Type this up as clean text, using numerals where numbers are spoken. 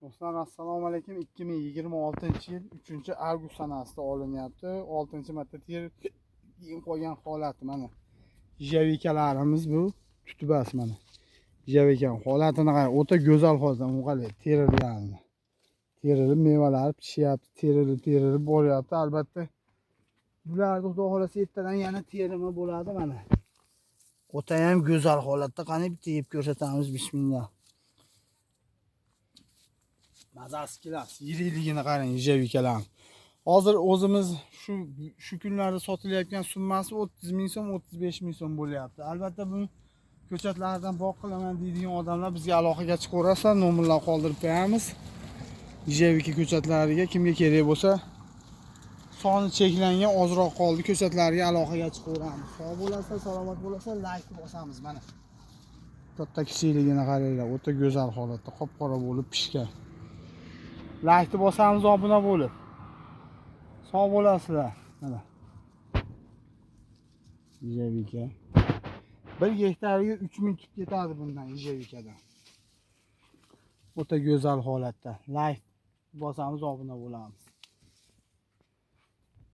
Do'stlar, assalomu alaykum. 2026-yil 3-avgust sanasida olinyapti. 6-marta terib keyin qolgan holati mana. Javikalarimiz bu tutibas mana. Javika holatini qarang, o'ta go'zal holatda qarang, terilganini. Terilib mevalari pishyapti, terilib terilib boryapti. Albatta bularni xudo xohlasa ertadan yana terimi bo'ladi mana. O'ta ham go'zal holatda, qani bitta yeb ko'rsatamiz, bismillah. Mazasi keladi. Yirikligini qarang, yejavikalarni. Hozir o'zimiz shu kunlarda sotilayotgan summasi 30 ming so'm, 35 ming so'm bo'lyapti. Albatta bu ko'chatlardan bog' qilaman deydigan odamlar bizga aloqaga chiqaverasizlar, nomerlar qoldirib qo'yamiz. Yejavika ko'chatlariga kimga kerak bo'lsa, soni cheklangan, ozroq qoldi, ko'chatlarga aloqaga chiqaveramiz. Sog' bo'lasizlar, salomat bo'lasizlar, like bosamiz mana. Katta kichikligini qaranglar, o'ta go'zal holatda, qop-qora bo'lib pishgan. Laykni bosamiz, obuna bo'lib. Sog' bo'lasizlar. Mana. Yejavika. 1 gektarga 3000 tup ketadi bundan, yejavikadan. O'ta go'zal holatda. Layk bosamiz, obuna bo'lamiz.